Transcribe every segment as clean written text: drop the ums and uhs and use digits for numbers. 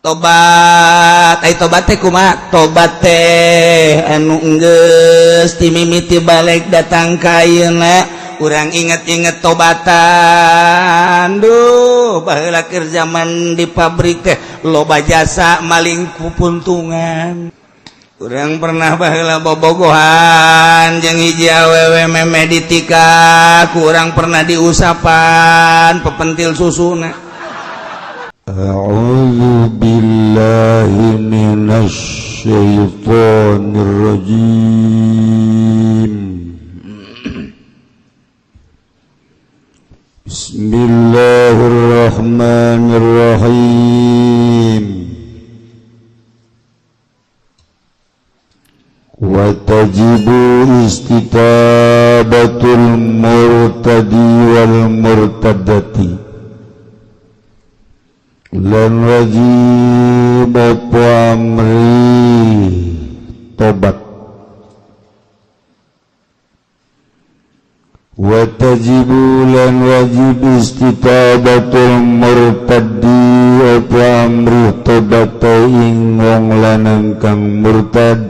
Tobat ai tobat teh kumaha? Tobat teh anu enggeus ti mimiti balik datang ka ayeuna, urang inget-inget tobatan. Duh, baheula keur zaman di pabrik teh loba jasa maling pupuntungan. Urang pernah baheula bobogohan jeung hiji awewe, memeh ditikah, kurang pernah diusapan pepentil susuna. أعوذ بالله من الشيطان الرجيم. بسم الله الرحمن الرحيم. وتجب استتابة المرتد والمرتدة lan wajib apa amri tobat. Wa tajibu lan wajib istitabatul murtaddi apa amri tobat ing wong lanang kang murtad,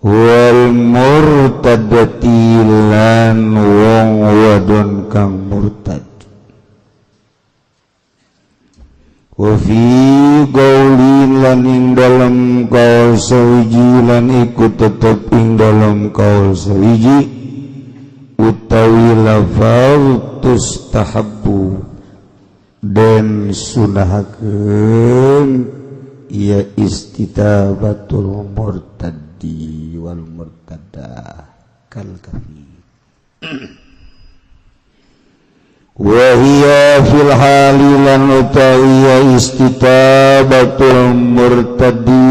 wal murtadati lan wong wadon kang murtad. Wa fi qaulin lan ing dalem kaul sawiji, lan iku tetep ing dalem kaul sawiji utawi lafal tustahabbu den sunahakeun ya istitabatul murtaddi wal murtadah kal kafi. Wa hiya fil hali lan utawi istitabatul murtadi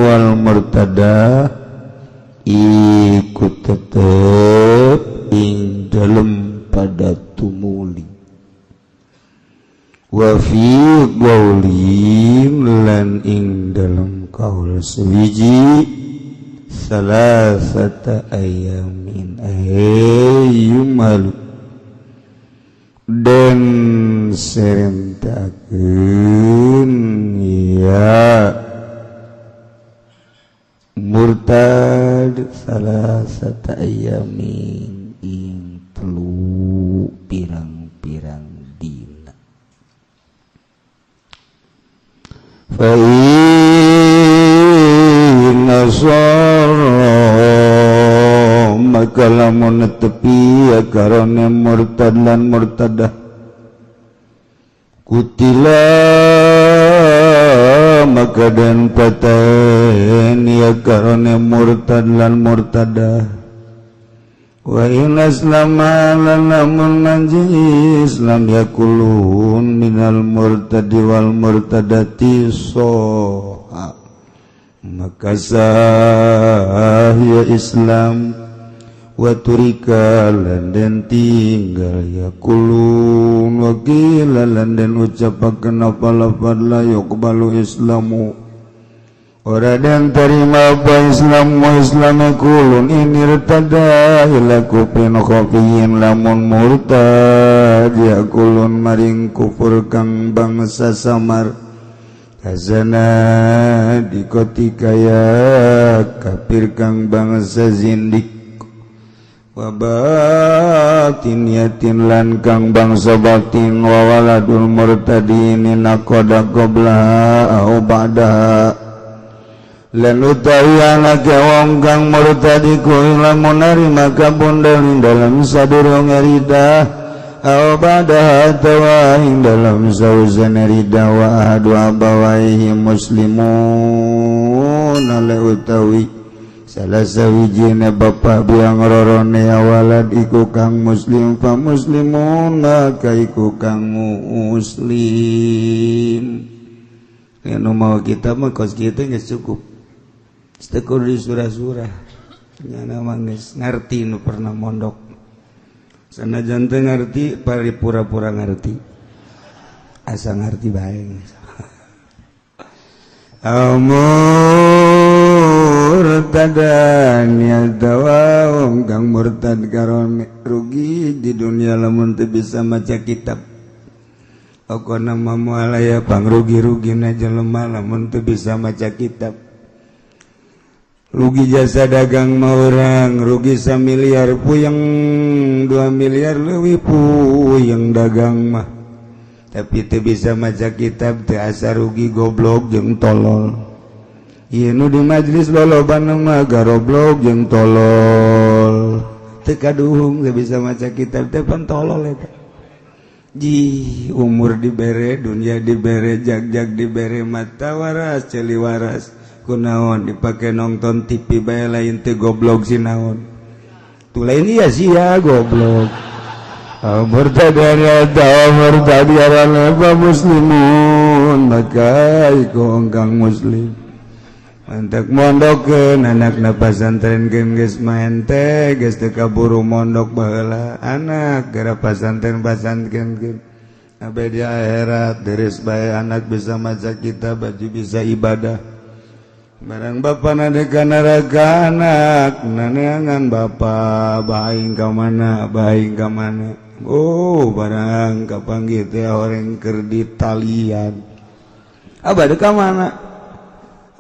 wal murtadah iku tetep ing dalem pada tumuli. Wa fi qaulin lan ing dalem kaul sewiji salasata ayamin ayyumalu dan serentakeun ya murtad salasata ayamin ing telu pirang-pirang dina. Fa inna maka lamun netepi ya karone murtad lan murtadah kutila maka dan paten ya karone murtad lan murtadah. Wa in aslama lan lamun manji Islam ya kulun minal murtadi wal murtadati soha maka sah ya Islam. Wa turika lan den tinggal ya kulun. Wa qila lan den ucapakeun apa lafad la yuqbalu islamu ora den terima apa Islam wa Islam kulun ini irtada ila kufrin khafiyin lamun murtad ya kulun maring kufur kang bangsa samar kazana dikoti kaya kafir kang bangsa zindik wa batin yatin lan kang bangsa batin. Wa waladul murtadin naqada qabla au ba'da lan utawi anake wong kang murtad iku lamun narima kabundel ing dalem sadurunge ridah au ba'da atawa ing dalem sausane ridah. Wa ahadu abawaihi muslimun ale utawi salah sawijine bapa biang rorone awalad iku kang muslim fa muslimun maka iku kang muslim. Anu mau kita mah kos kitu geus cukup. Teu di surah-surah nyana mah geus ngarti nu pernah mondok. Sanajan teu ngarti pari pura-pura ngarti. Asa ngarti bae. Murtadan ya tawa kang murtad karone rugi di dunia lamun teu bisa maca kitab. Pokona mah moal aya pangrugi-rugina jelema lamun teu bisa maca kitab. Rugi jasa dagang mah urang, rugi samiliar puyeng, 2 miliar leuwih puyeng dagang mah. Tapi teu bisa maca kitab teu asa rugi, goblok jeung tolol. Ieu nu di majlis lolobana mah garoblok jeung tolol. Teu kaduhung teu bisa maca kitab teh pan tolol eta. Ji umur dibere, dunia dibere, jag-jag dibere, mata waras, ceuli waras. Kunaon dipake nonton TV bae, lain teu goblok si naon. Tuh lain iya sia goblok. Murtad murtad apa muslimun maka iku engkang muslim. Mantak mondokkeun anakna pasantren geus main teh geus teu kaburu mondok baheula anak gara pasantren pasantren abe di akhirat deres bae anak bisa maca kitab baju bisa ibadah. Barang bapak nade ka neraka anak naneangan bapak baing ka mana, baing ka mana. Oh, barang kapanggih teh orang keur ditalian. Abah ka mana?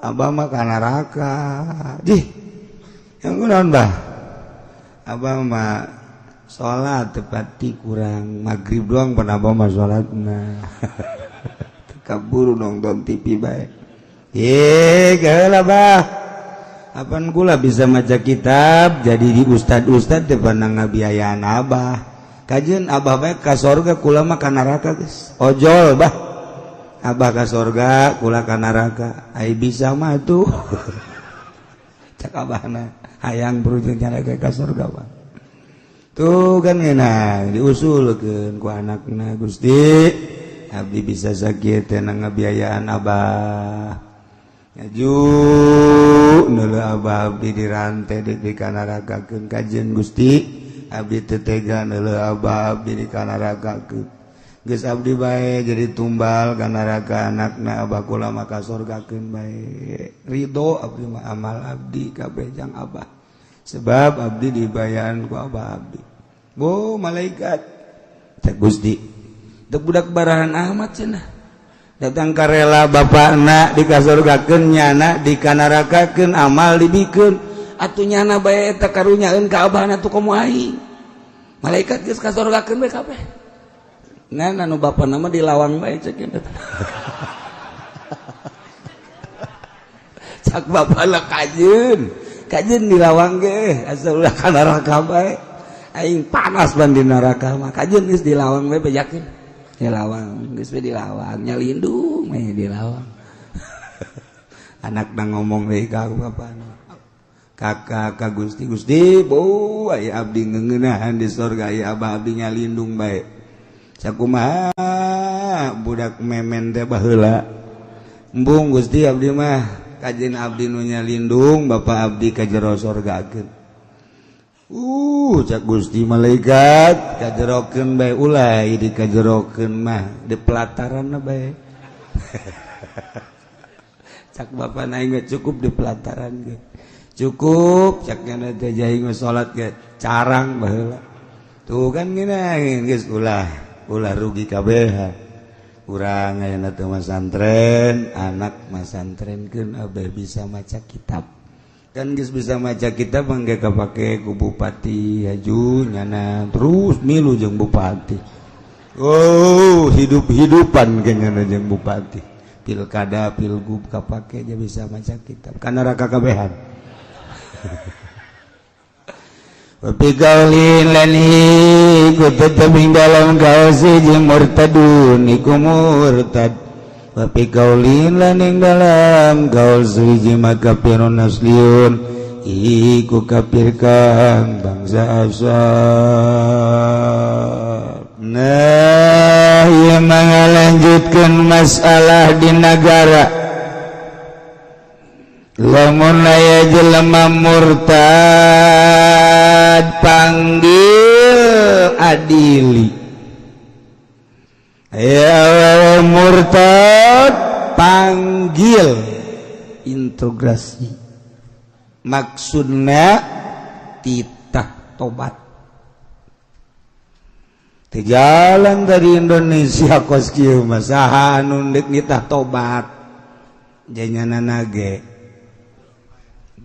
Abah mah ka neraka. Jih, yang kunaon bah? Abah mah salat tepati kurang maghrib doang pan abah mah salatna. Kaburu nonton TV bae. Ye, geula bah. Apan kula bisa maca kitab jadi di ustad-ustad teh pernah ngabiayaan abah. Kajeun abah bae ka sorga, kula mah ka neraka geus. Ojol bah. Abah ka sorga, kula ka neraka. Ai bisa mah tuh. Cak abahna hayang berujung nyana ka sorga bah. Tuh kan ngeunah diusulkeun ku anakna, Gusti abdi bisa sakit teh ngabiayaan abah. Ngaju neuleuh abah abdi dirantai di kanarakakeun. Kajeun Gusti abdi teu tega neuleuh abah abdi dikanarakakeun. Geus abdi bae jadi tumbal ka neraka anakna abah, kula mah ka sorgakeun bae. Ridho abdi mah, amal abdi kabeh jang abah sebab abdi dibayaan ku abah abdi. Bo malaikat cek Gusti teu budak barahan amat cenah datang karela bapakna dikasurgakeun, nyana dikanarakakeun, amal dibikeun atuh nyana bae eta karunyaeun ka abahna tuh komo aing. Malaikat geus kasurgakeun bae kabeh, ngan anu bapana mah di lawang bae cek eta. Cak bapana kajeun kajeun di lawang ge asal ulah ka neraka bae, aing panas ban di neraka mah. Kajeun geus di lawang bae, bejakeun di lawang geus we, di lawang nyalindung we di lawang. Anakna ngomong deui ka bapana, kakak ka Gusti, Gusti bo aya abdi ngeuneunahan di sorga, aya abah abdi nyalindung bae. Sakumaha budak memen teh baheula. Embung Gusti abdi mah kajeun abdi nu nyalindung bapak abdi ka jero sorgakeun. Cak Gusti malaikat kajerokeun bae, ulah di kajerokeun mah di pelataran bae. Cak bapak aing cukup di pelataran ge. Cukup cak nyana teh jaing salat ge carang baheula. Tuh kan ngeunah geus ulah ulah rugi kabeh. Urang ayeuna teh masantren, anak masantrenkeun abeh bisa maca kitab. Kan geus bisa maca kitab mangga kapake ku bupati haju nyana terus milu jeung bupati. Oh, hidup-hidupan ke nyana jeung bupati. Pilkada, pilgub kapake dia bisa maca kitab. Kana neraka kabehan. Wa qaulin lan iku tetep ing dalam kaos jeung murtadun iku murtad. Wa qaulin lan ing dalam kaos hiji makafirun asliun iku kafir kang bangsa asal. Nah, ieu ngalanjutkeun masalah di negara. Lamun aya jelema murtad panggil adili. Aya murtad panggil integrasi. Maksudna titah tobat. Teu jalan dari Indonesia kos kieu mah. Saha anu deuk nitah tobat? Janyana nage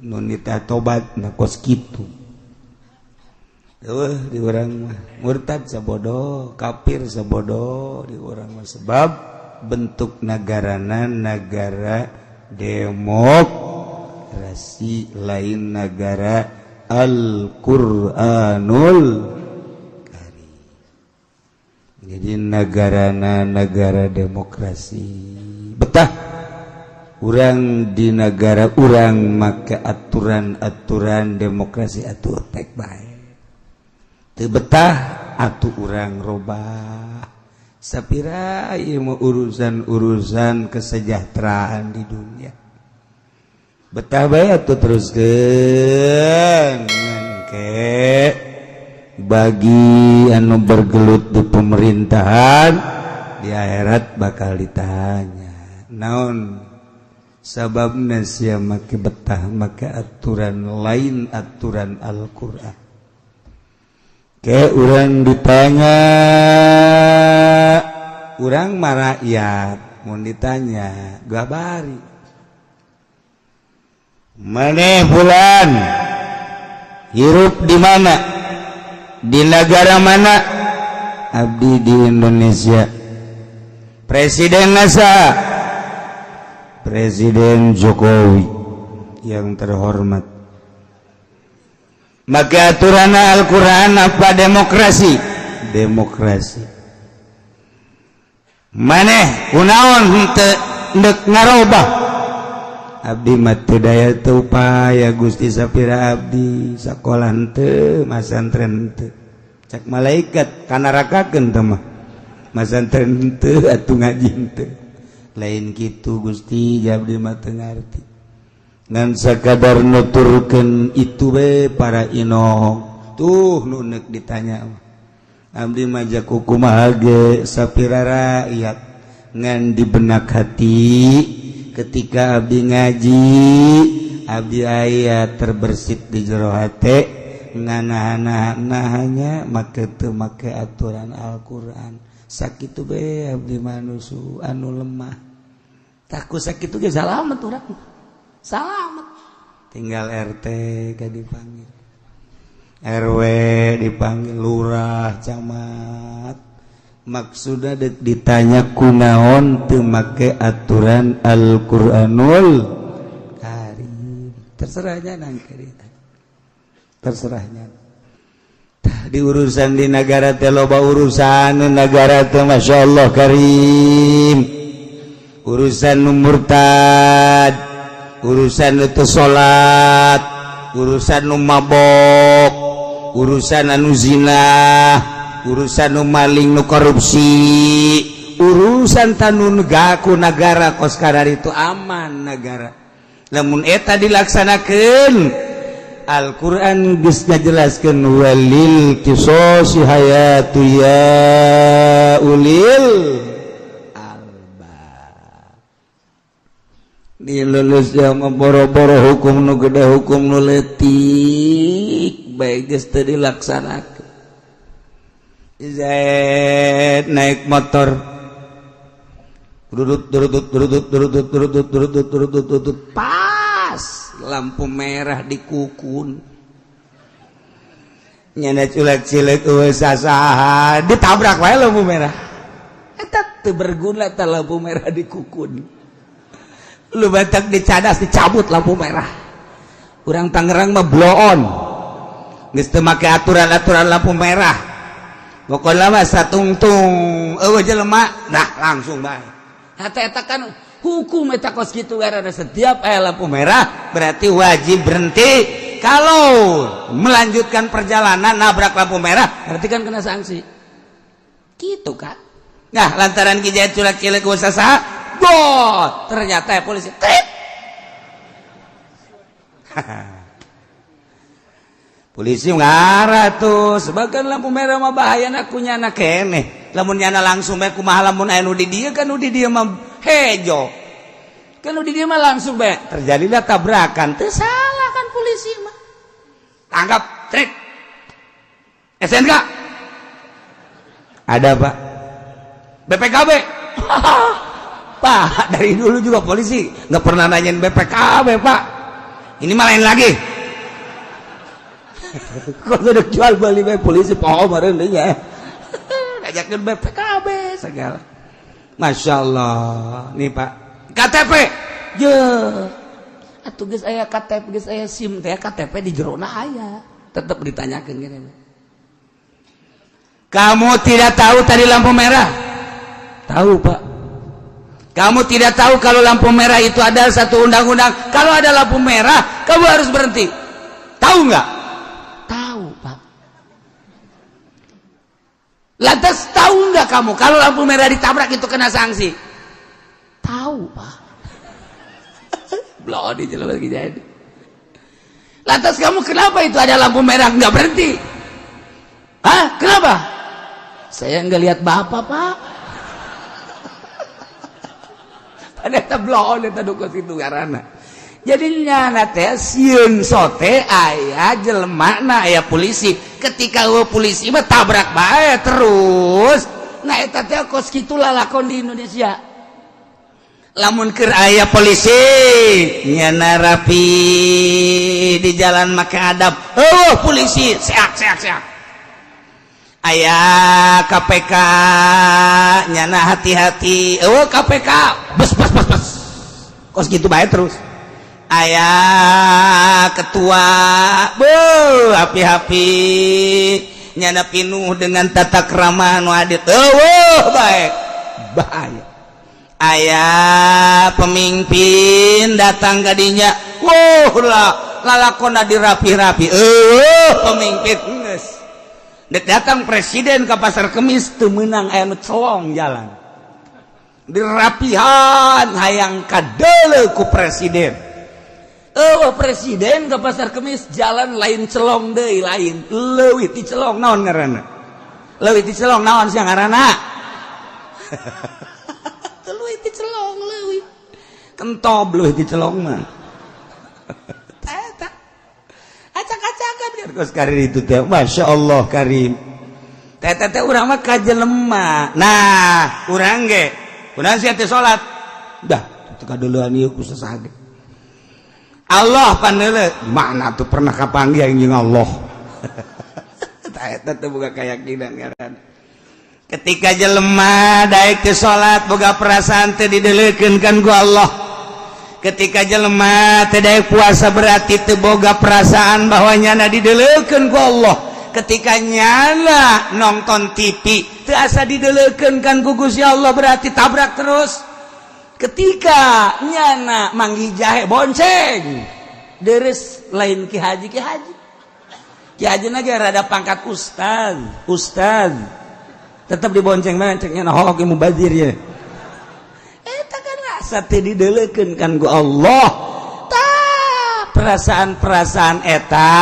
nu nitah tobat na kos kitu. Eueuh, di urang mah murtad sabodo, kafir sabodo di urang mah, sebab bentuk negarana negara demokrasi, lain negara Al-Qur'anul Karim. Jadi negarana negara demokrasi. Betah urang di negara urang make aturan-aturan demokrasi atuh pek bae. Teu betah atuh urang robah. Sapira ieu mah urusan-urusan kesejahteraan di dunia. Betah bae atuh teruskeun. Ke bagi anu bergelut di pemerintahan, di akhirat bakal ditanya naon sababna sia make betah make aturan lain aturan Al-Qur'an. Ke urang ditanya, urang mah rakyat, mun ditanya gabari, "Maneh bulan hirup di mana, di negara mana?" "Abdi di Indonesia." "Presiden saha?" "Presiden Jokowi yang terhormat." "Maka aturan Al-Quran apa demokrasi?" "Demokrasi." "Maneh kunaon henteu ndek ngarobah?" "Abdi mah teu daya teu upaya, Gusti. Sapira abdi sakolah henteu, masantren henteu." Cak malaikat, "Kanarakakeun teh mah, masantren henteu atuh ngaji henteu." "Lain kitu, Gusti, abdi mah teu ngarti, ngan sakadar nuturkeun itu we." Para inohong tuh nu neuk ditanya. Abdi mah jaku kumaha ge sapira rakyat, ngan di benak hati ketika abdi ngaji, abdi aya terbersit di jero hate nganahan-nahanya make teu make aturan Al-Qur'an. Sakitu be abdi manusia anu lemah. Takut sakitu ge salamet urang, salamet. Tinggal RT ka dipanggil, RW dipanggil, lurah, camat. Maksudnya ditanya kunaon teu make aturan Al-Qur'anul Karim. Terserahnya nangke, terserahnya. Di urusan di negara teh loba urusan negara teh, Masya Allah Karim. Urusan nu murtad, urusan itu salat, urusan nu mabok, urusan anu zina, urusan nu maling, nu korupsi, urusan tanun gaku negara kos kadar itu aman negara lamun eta dilaksanakan. Al-Quran geus ngajelaskeun, walil qisosi hayatu ya ulil albab. Di Indonesia mah boro-boro hukum nu gede, hukum nu leutik bae geus teu dilaksanakeun. Zaid naik motor, durut durut durut durut durut durut durut durut, pas lampu merah dikukun, nyana culek cilek sasaha, ditabrak wae lampu merah eta. Teu berguna ta lampu merah dikukun. Lu batak dicadas, dicabut lampu merah. Urang Tangerang mah bloon, geus teu make aturan-aturan lampu merah. Pokoknya mah satungtung eueuh jelema, nah langsung bae. Hata eta kan hukum eta kos kitu, karena setiap aya lampu merah berarti wajib berhenti. Kalau melanjutkan perjalanan nabrak lampu merah berarti kan kena sanksi gitu kan. Nah, lantaran kijaya culak cilek saha bot, ternyata ya polisi trit. Polisi ngarah tuh sebagian lampu merah mah bahaya aku nyana keneh. Lamun nyana langsung bae kumaha? Lamun aya nu di dieu kan, nu di dieu mah hejo kan, nu di dieu mah langsung bae terjadilah tabrakan. Teu salah kan polisi mah, tangkap, trik SNK. Ada, Pak. BPKB, Pak. Dari dulu juga polisi nggak pernah nanyain BPKB, Pak. Ini mah lain lagi. Kok udah jual beli bae, polisi poho meureun deui nya. Ngajakeun BPKB segala. Masya Allah. Nih, Pak, KTP je. Atuh geus aya KTP, geus aya SIM teh, KTP di jerona aya, tetep ditanyakeun gini. Kamu tidak tahu tadi lampu merah? Tahu, Pak. Kamu tidak tahu kalau lampu merah itu ada satu undang-undang? Kalau ada lampu merah, kamu harus berhenti. Tahu nggak? Tahu, Pak. Lantas tahu nggak kamu kalau lampu merah ditabrak itu kena sanksi? Tahu, Pak. Belum di lagi jadi. Lantas kamu kenapa itu ada lampu merah nggak berhenti? Hah? Kenapa? Saya nggak lihat bapak, Pak. Pada bloon eta nu kos kitu ngaranna. Jadi nyana teh sieun sote aya jelema na aya polisi. Ketika euweuh polisi mah tabrak bae terus. Nah, eta teh kos kitu lalakon di Indonesia. Lamun keur aya polisi, nyana rapi di jalan, make adab. Oh, polisi seak seak seak. Aya KPK, nyana hati-hati. Oh, KPK bes bes bes bes. Kos gitu bae terus. Aya ketua, be hapi-hapi, nyana pinuh dengan tata krama nu adil. Oh, baik bahaya. Aya pemimpin datang kadinya, wow lah, lalakona dirapi-rapi. Eh, pemimpin geus dek datang presiden ke Pasar Kemis, teu meunang, aya nu celong jalan dirapihan, hayang kadeuleu ku presiden. Oh, presiden ke Pasar Kemis, jalan lain celong deui, lain leuwih ti celong. Naon ngaranna leuwih ti celong? Naon sia ngaranna? Leuwih ti celong, leuwih kentob, leuwih ti celong mah. Eta acak-acakan biar kos karir itu teh. Masya Allah karim. Teh teh urang mah ka jelema. Nah, urang ge urang sia teh salat dah teu kadeulean ieu ku sasaha. Allah paneule mana tuh pernah kapanggih aing jeung Allah. Tah, eta teh boga keyakinan ngaran. Ketika jelema daek teu salat, boga perasaan teh dideulekeun kan ku Allah. Ketika jelema teh daek puasa, berarti teu boga perasaan bahwa nyana dideulekeun ku Allah. Ketika nyana nonton TV teu asa dideulekeun kan ku Gusti Allah, berarti tabrak terus. Ketika nyana manggih jahe, bonceng deres, lain ki haji, ki haji, ki haji lagi rada pangkat ustaz, ustaz tetap dibonceng mana ceknya. Nah, hoki mubazir ya. Eta kan asa teh dideulekeun kan ku Allah. Tah, perasaan-perasaan eta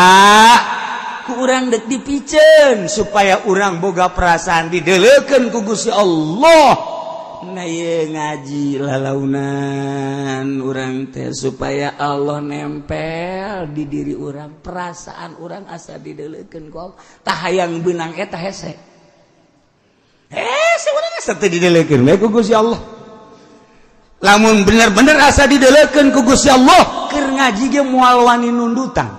ku urang dek dipiceun supaya urang boga perasaan dideulekeun ku Gusti Allah. Nah, ieu ngaji lalaunan urang teh supaya Allah nempel di diri urang, perasaan urang asa dideulekeun ku Allah. Tah, hayang beunang eta hese. Hese urang asa teu dideulekeun we ku Gusti Allah. Lamun bener-bener asa dideulekeun ku Gusti Allah, keur ngaji ge moal wani nundutan,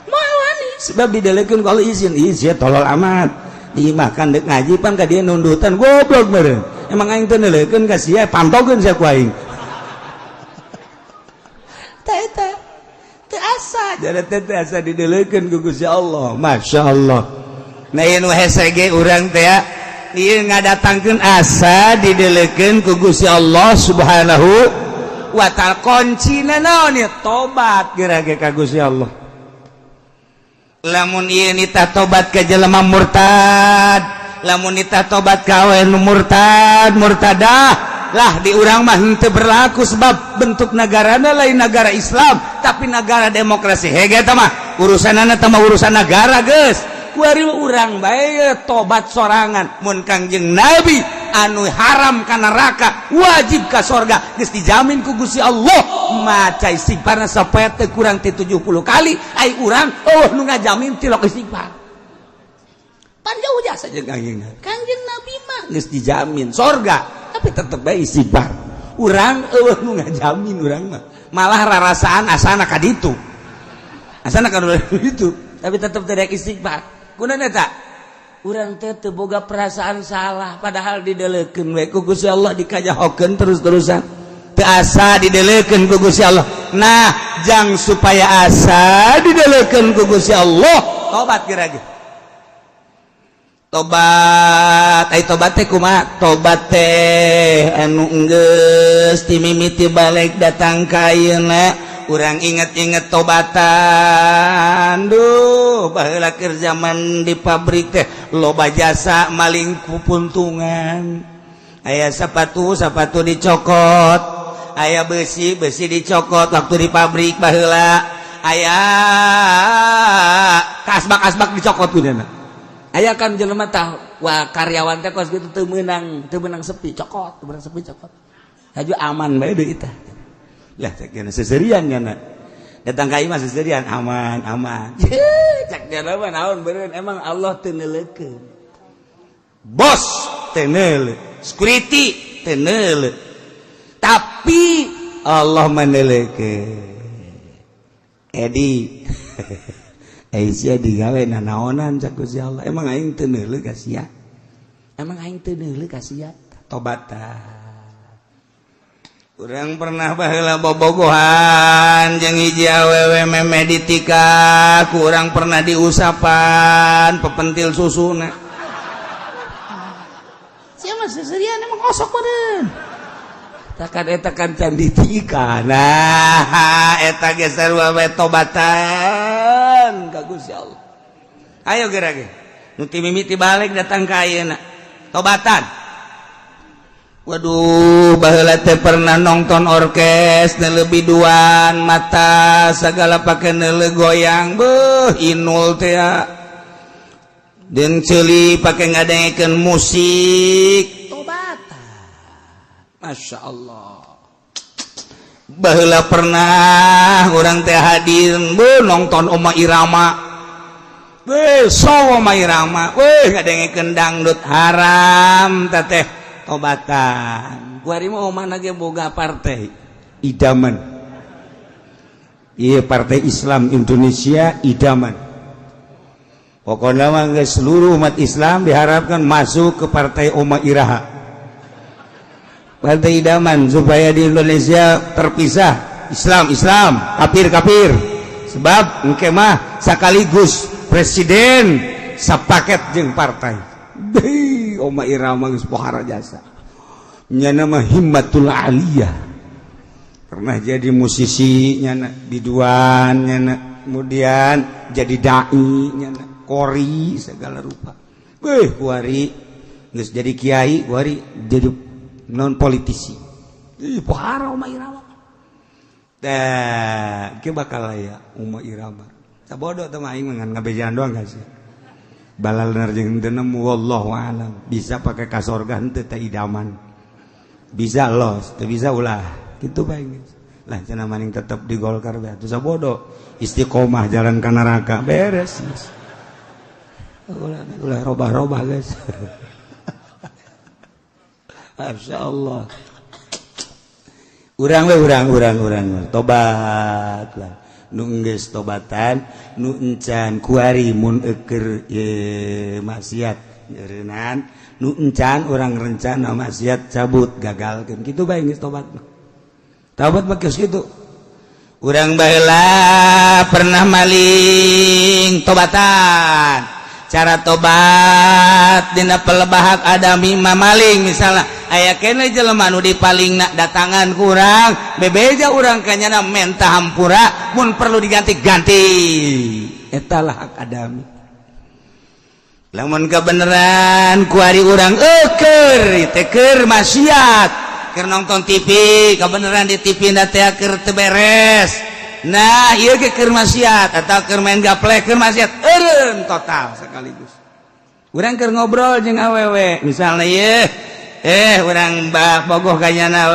moal wani, sebab dideulekeun ku Allah. Izin izin, tolol amat dimakan dek ngaji pan ka dia nundutan, goblok meureun. Emang aing teu neuleukeun ka sia, pantogeun sia ku aing. Tah, eta teu asa jadi teh, teu asa dideulekeun ku Gusti Allah. Masya Allah. Nah, ieu nu hese ge urang teh ya, ieu ngadatangkeun asa dideulekeun ku Gusti Allah Subhanahu wa Ta'ala. Kuncina naon ya? Tobat geura ge ka Gusti Allah. Lamun ieu nitah tobat ke jelema murtad, lamun nitah tobat ka nu murtad, murtadah lah, di urang mah henteu berlaku, sebab bentuk negarana lain negara Islam tapi negara demokrasi. Hege eta mah urusanana, teh mah urusan negara geus. Kuari urang bae tobat sorangan. Mun Kangjeng Nabi anu haram ka neraka, wajib ka sorga, geus dijamin ku Gusti Allah, maca istighfarna sapoe teu kurang ti 70 kali. Ai urang, oh, nu ngajamin tilok istighfar. Pan jauh jasa jeung Kangjeng Nabi. Kangjeng Geus dijamin sorga, tapi tetep bae istighfar. Urang euweuh nu ngajamin. Urang mah malah rarasaan asana ka ditu, asana ka ditu, tapi tetep tidak istighfar. Kunaon eta? Urang teh teu boga perasaan salah, padahal dideleukeun we ku Gusti Allah, dikajahokeun terus-terusan, teu asa dideleukeun ku Gusti Allah. Nah, jang supaya asa dideleukeun ku Gusti Allah, tobat. Kira-kira tobat, ai tobat teh kumaha? Tobat teh anu enggeus ti mimiti baleg datang ka ayeuna, urang inget-inget tobatan. Duh, baheula keur zaman di pabrik teh loba jasa maling pupuntungan. Aya sepatu, sepatu dicokot. Aya besi, besi dicokot. Waktu di pabrik baheula aya kasbak, asbak dicokot. Kudu aya kan jelema tah, wah, karyawan teh kos gitu, teu meunang, teu meunang sepi, cokot, teu meunang sepi, cokot. Haju aman bae deui tah. Lah, cek dia seserian nya datang ka imah seserian, aman aman. Cek dia mah naon beureun, emang Allah teu neuleukeun, bos teu neuleuh, security teu neuleuh, tapi Allah meneuleukeun. Edi, eh, sia digawe nanaonan? Cak Gusti Allah, emang aing teu neuleuh ka sia? Emang aing teu neuleuh ka sia? Tobat tah. Urang pernah baheula bobogohan jeung hiji awewe, memeh ditika, kurang pernah diusapan pepentil susuna. Sia mah seserian, emang osok meureun. Takan eta kan can ditika. Nah, eta ge sarua we, tobatan ka Gusti Allah. Ayo geura ge. Nu ti mimiti baleg datang ka ayeuna. Tobatan. Waduh, baheula teh pernah nonton orkes, lebih duan mata segala pakai neuleuh goyang, beuh, inul teh dan ceuli pakai ngadengekeun musik. Tobatan. Masya Allah. Baheula pernah urang teh hadir, beuh, nonton Oma Irama. Beuh, so Oma Irama, weh, ngadengekeun dangdut haram teh. Tobatan. Kuari mah omah ge boga partai idaman. Iya, Partai Islam Indonesia Idaman. Pokoknya mah seluruh umat Islam diharapkan masuk ke partai Oma Iraha, Partai Idaman, supaya di Indonesia terpisah Islam Islam, kafir kafir. Sebab engke mah sekaligus presiden sapaket jeung partai. Deh, Oma Irama geus pohara jasa. Nyana mah himmatul aliyah. Pernah jadi musisi nyana, biduan nyana, kemudian jadi dai nyana, kori segala rupa. Beuh, kuari geus jadi kiai, kuari jadi non politisi. Ih, pohara Oma Irama. Tah, ke bakal aya Oma Irama. Sabodo teh mah, aing mah ngan ngabejaan doang gak sih. Balal jeung teu nemu, wallahu alam. Bisa pakai kasorga henteu teh idaman? Bisa los, teu bisa ulah. Kitu bae geus. Lah, cenah maning tetep di Golkar bae atuh, sabodo. Istiqomah jalan ka neraka, beres. Ulah ulah robah-robah, guys. Masya Allah. Urang we, urang urang urang tobat lah. Nu geus tobatan, nu encan kuari mun eker ye maksiat nyeureunnan, nu encan urang rencana maksiat cabut, gagalkeun. Kitu bae geus tobat mah. Tobat mah geus kitu. Urang baheula pernah maling, tobatan. Cara tobat dina pelebah hak adami mamaling, misalnya aya kene jelema nu dipalingna, datangan kurang bebeja urang kanyana, menta hampura, mun perlu diganti-ganti. Eta lah hak adami. Lamun kebenaran kuari urang eker teh keur maksiat, keur nonton TV, kebenaran di TV na teh keur teu beres. Nah, ieu ge keur maksiat atau keur main gaplek, keur maksiat, eureun total sekaligus. Urang keur ngobrol jeung awewe misalnya, ieu Urang bogoh kayana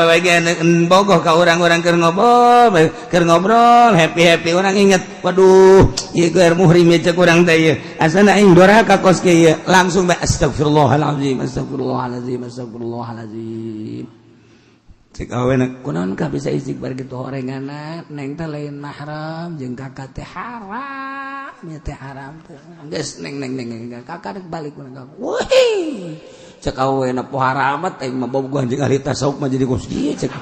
bogoh ka orang-orang keur ngobrol happy happy, urang inget, waduh, ieu keur muhrim ieu, cek urang teh, ieu asana aing doraka kos kieu, langsung bae astagfirullahalazim, astagfirullahalazim, astagfirullahalazim. Cek awena, kunaon ka bisa istighfar gitu horenganna? Neng teh lain mahram jeung kakak teh haram nya teh, haram teh. Geus, neng, neng, neng, kakak rek balik. Wih, cek awena, pohara amat aing mah bogohan jeung ahli tasawuf mah jadi kos kieu, cek.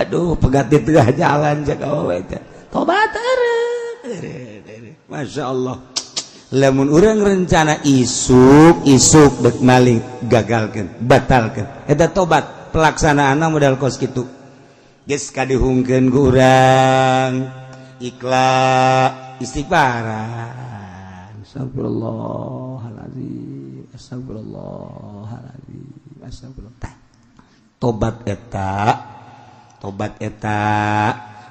Aduh, pegat di tengah jalan, cek awewe teh. Tobat. Masya Allah, lamun urang rencana isuk isuk dek maling, gagalkan, batalkan eta tobat. Pelaksanaan modal kos kitu geus kadihungkeun ku urang, ikhlas, istighfaran, astagfirullahalazim, astagfirullahalazim, astagfirullah. Tobat eta, tobat eta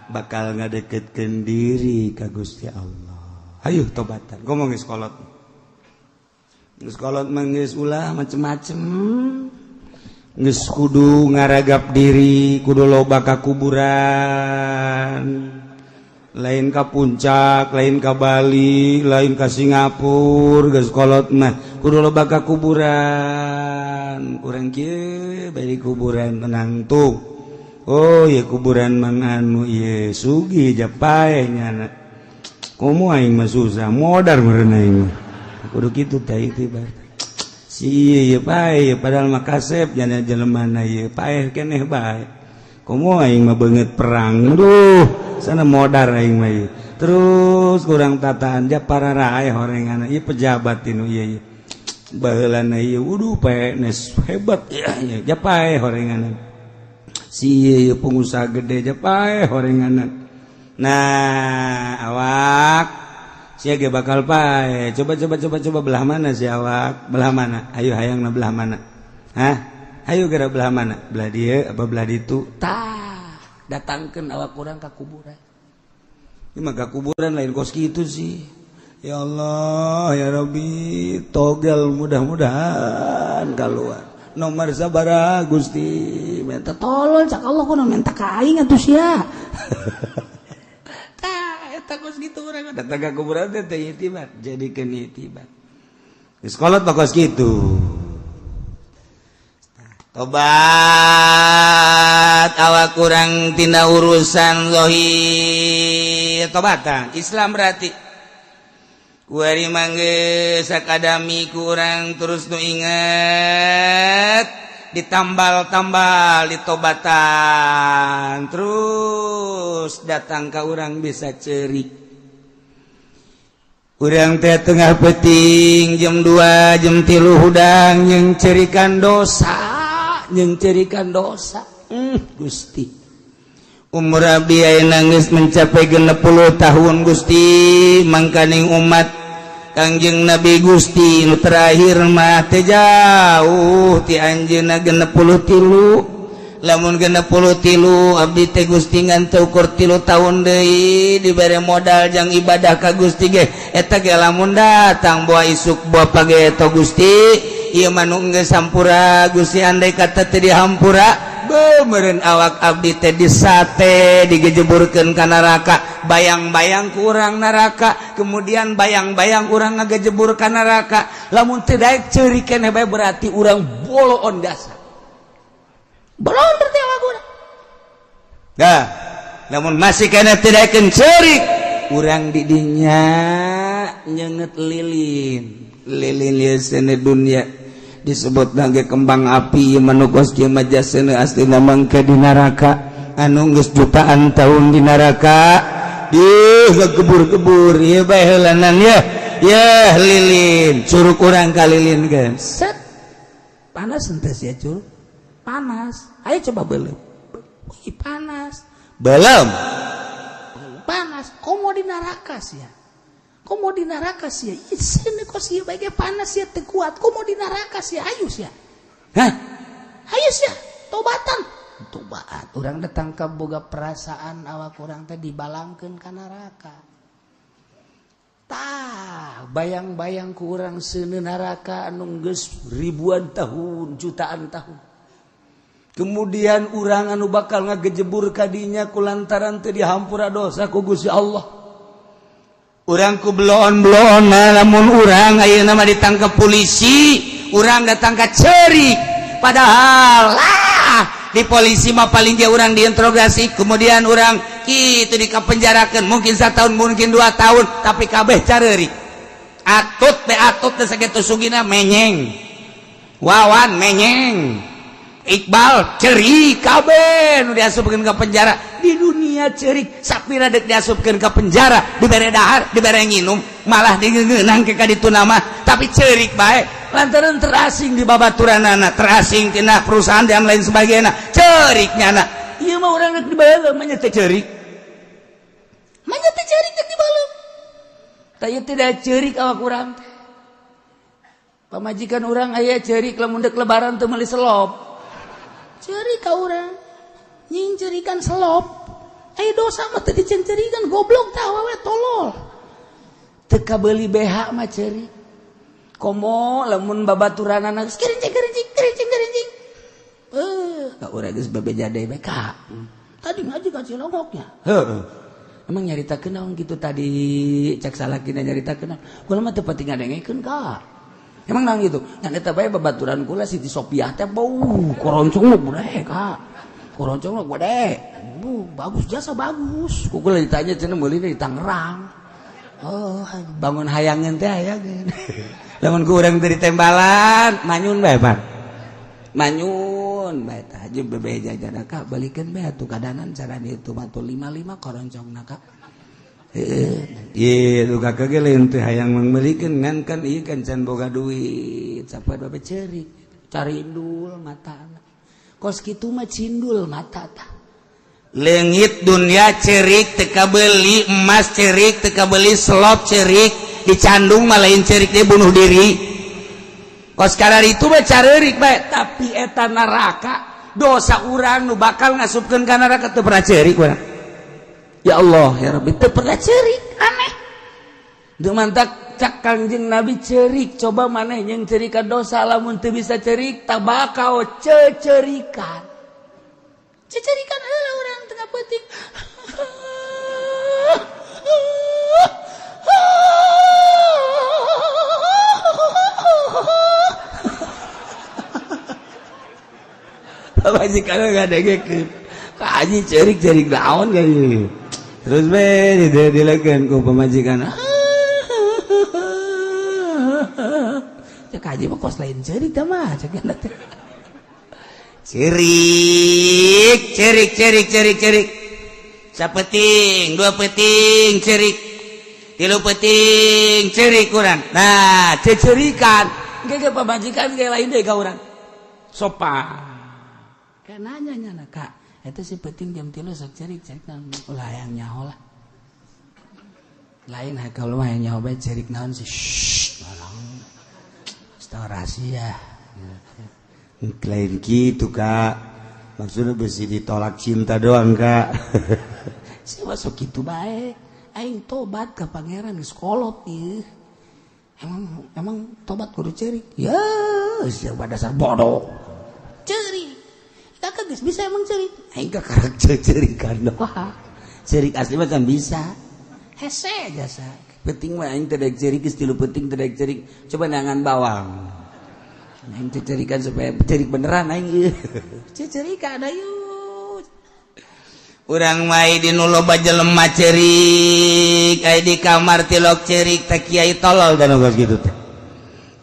bakal ngadeketkeun diri ka Gusti Allah. Ayo tobatan, ngomong geus kolot, geus kolot mah geus ulah macem-macem, geus kudu ngaragap diri, kudu loba ka kuburan, lain ka Puncak, lain ka Bali, lain ka Singapura. Geus kolot mah kudu loba ka kuburan. Kurang kieu bari kuburan tenang tuh. Oh ya, kuburan mang anu ieu sugih japae nyana, komo aing mah susah, modar meureun aing mah. Kudu kitu teh itibar si ieu paeh, padahal mah kasep jana jelema na ieu paeh keneh bae, komo aing mah beungeut perang, duh, sana modar aing mah ieu. Terus kurang tataan ja para rae horengan ieu pejabat tinu ieu baheulana ieu, wuduh, PNS hebat ya, ja paeh horengan si ieu pengusaha gede, ja paeh horengan. Nah, awak sia ge bakal pae. Coba, coba, coba, coba, belah mana si awak? Belah mana? Ayo, hayang na belah mana? Hah? Ayo geura, belah mana? Belah dieu apa belah ditu? Tah, datangkeun awak urang ka kuburan. Ini mah ka kuburan lain kos kitu sih. Ya Allah, ya Rabbi, togel mudah-mudahan keluar. Nomor sabaraha, Gusti? Minta tolong cak Allah, kudu minta ka aing atuh sia. Tah, eta kos kitu urang datang ka kuburan teh teh itibar, jadikeun itibar. Geus kolot mah kos kitu. Tobat awak kurang tina urusan zahir, tobatan Islam berarti kuari mangge sakadami kurang terus nu inget, ditambal-tambal, ditobatan terus, datang ke urang bisa cerik. Urang teh tengah peting jam 2, jam 3 hudang yang cerikan dosa, yang cerikan dosa. Gusti, umur abdi ayeuna geus mencapai 60 tahun, Gusti, mangkaning umat Kangjeng Nabi Gusti nu terakhir mah teh jauh ti anjeunna 63. Lamun 63 abdi teh, Gusti, ngan teu ukur 3 tahun deui dibere modal jang ibadah ka Gusti ge, eta ge lamun datang boa isuk boa pageto. Gusti, ieu mah nu geus hampura, Gusti. Andai kata teu dihampura, beuh, awak abdi teh disate, digejeburkeun ka neraka. Bayang-bayang kurang neraka, kemudian bayang-bayang urang ngagejebur ka neraka. Lamun teu daek ceurik keneh bae, berarti urang boloon jasa, boloon berarti awak urang. Dah, lamun masih keneh teu daekeun ceurik, urang di dinya nyenget lilin. Lilin ieu seuneu dunya disebut lagi kembang api manukos kieu mah jasana aslina mangke di neraka, anu geus jutaan tahun di neraka di kebur-kebur ieu bae heulanan ya. Ya, lilin curug urang ka lilin kan set panas ente sia. Curug panas, ayo coba belum. Wih, panas belum, panas. Komo di neraka sia, komo di neraka sia. Sini kok sia bae panas sia teu kuat, komo di neraka sia. Ayo sia, hah, ayo sia tobatan, tobat. Urang datang ke boga perasaan awak urang teh dibalangkeun ka neraka. Tah, bayang-bayang ku urang seuneu neraka anu geus ribuan tahun, jutaan tahun. Kemudian urang anu bakal ngagejebur kadinya kulantaran teu dihampura dosa ku Gusti Allah. Urang ku bloon-bloon, lamun urang ayeuna mah ditangkap polisi, urang datang ka cerik. Padahal lah di polisi mah paling dia urang diinterogasi, kemudian urang kitu dikapenjarakeun, mungkin 1 tahun, mungkin 2 tahun, tapi kabeh carerik. Atut teh, atut teh sakitu sugina menyeng. Wawan menyeng. Iqbal cerik, kabeh nu diasupkeun ka penjara di dunia cerik. Sapira dek diasupkeun ka penjara, dibere dahar, dibere nginum, malah digeunang ke ka ditu nama, tapi cerik bae lantaran terasing di babaturanana, terasing tina perusahaan dan lain sebagainya, cerik nyana. Ieu mah urang dek dibayar mah nya teh cerik, mah nya teh cerik dek dibalem. Tah, ieu tidak cerik awak urang teh. Pamajikan urang aya cerik lamun dek Lebaran teu meuli selop, cerik ka urang, nyingcerikan selop. Ayo, dosa mah teu dicencerikan, goblok tah awewe, tolol. Teu kabeuli BH mah cerik. Komo lamun babaturanana geus kerincing kerincing kerincing kerincing. Eh, ka urang geus bebeja deui bae, Kak. Tadi ngaji ka Cilongoknya. Heuh. Emang nyaritakeun naon kitu tadi? Cek salakina, nyaritakeun naon? Kula mah teu penting ngadengekeun, Kak. Emang naon gitu? Ngan eta bae, babaturan kula Siti Sopiah teh bau koroncong nu gede, Kak. Koroncong nu gede. Bu, bagus, jasa bagus. Ku kula ditanya, cenah meuli di Tangerang. Oh, bangun hayangeun teh hayangeun. Lamun ku urang teu ditembalan, manyun bae, Pak. Manyun bae tah jeung bebeja jana, Kak, balikeun bae atuh kadanan cara ditu mah tuh 55 koroncongna, Kak. Heeh, ieu kakak ge lain teh hayang meulikeun, ngan kan ieu kan can boga duit. Sapoe bae ceurik, carindul matana. Kos kitu mah cindul mata tah. Leungit dunia cerik, teu kabeli emas cerik, teu kabeli selop cerik, dicandung mah lain cerik, dia bunuh diri. Kos kadar itu mah careurik bae, tapi eta neraka dosa urang nu bakal ngasupkeun ka neraka teu pernah cerik urang. Ya Allah ya Rabbi, teu pernah cerik, aneh. Teu mantak cak Kangjeng Nabi cerik, coba maneh jeung cerikan dosa, lamun teu bisa cerik tabakau cecerikan. Cecerikan heula urang tengah peuting. Pamajikan ngadengekeun. Ka haji cerik, cerik naon kali. Terus be dilekeun ku pamajikan. Cek haji mah kos lain cerik tah mah, cek teh. Cerik, cerik, cerik, cerik, cerik. Sapeting, 2 peting cerik. 3 peting cerik kurang. Nah, cecerikan. Ge pamajikan ge lain deui ka urang. Sopan. Kayak nanya nyana, Kak, itu si penting jam 3 sok cerik, cerik naon? Ulah hayang nyaho lah. Lain kalau mah hayang nyaho bae, cerik naon sih? Shh, tolong. Tahu rahasia. Lain gitu, Kak. Maksudnya besi ditolak cinta doang, Kak. Si masuk gitu bae. Aing tobat ke Pangeran geus kolot ieu. Emang emang tobat kudu cerik? Ya, siapa dasar bodoh. Cerik. Kakak geus bisa emang cerik. Aing kakarek cerikan doang. Cerik asli mah kan bisa. Hese jasa. Penting mah aing teu daek cerik geus 3 peuting teu daek cerik. Coba nangan bawang. Aing teu cerikan supaya cerik beneran aing ieu. Cerikan ayo. Urang mah di nu loba jelema cerik, aya di kamar tilok cerik teh, kiai tolol dan geus kitu teh.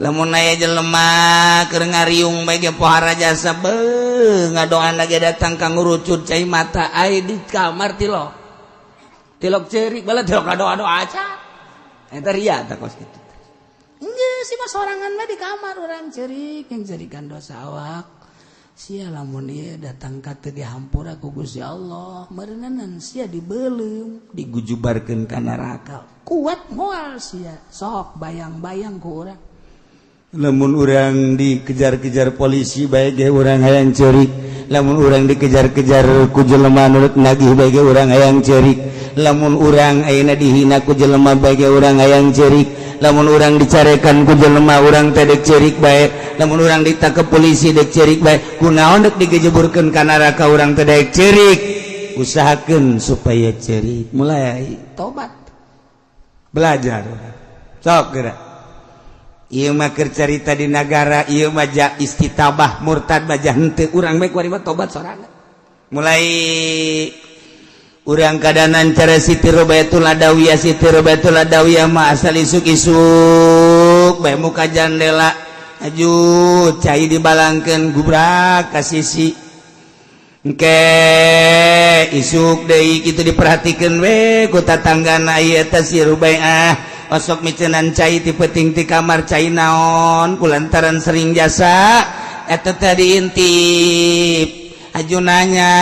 Lamun aya jelema keur ngariung bae ge pohara jasa beuh ngadoan lagi datang ka ngurucut cai mata, aya di kamar tilok. Tilok cerik bala tilok ngadoa-doa aja. Eta ria tah kos kitu. Enggeus sih mah sorangan mah di kamar urang cerik yang cerikan dosa awak. Sia lamun ieu datang ka teu dihampura ku Gusti Allah, meureunan sia dibeuleum, digujubarkeun ka neraka. Kuat moal sia? Sok bayang-bayang ku urang. Lamun urang dikejar-kejar polisi bae ge urang hayang cerik. Lamun urang dikejar-kejar ku jelema nurut nagih bae ge urang hayang cerik. Lamun urang ayeuna dihina ku jelema bae ge urang hayang ceurik, lamun urang dicarekan ku jelema urang teh dek ceurik bae, lamun urang ditangkep polisi dek ceurik bae. Kunaon dek digejeburkeun ka neraka urang teh dek ceurik? Usahakeun supaya ceurik, mulai tobat, belajar. Sok geura, ieu mah keur carita di nagara ieu mah, ja istitabah murtad mah ja henteu. Urang bae kuari mah tobat sorangan. Mulai urang kadanan cara Siti Robiatul Adawiyah. Siti Robiatul Adawiyah mah asal isuk-isuk bae muka jandela, aju cai dibalangkeun, gubrak ka sisi. Engke isuk deui kitu diperhatikeun we ku tatanggana, ieu teh si Rubaiah osok micenan cai ti peuting ti kamar, cai naon? Kulantaran sering jasa eta teh diintip. Aju nanya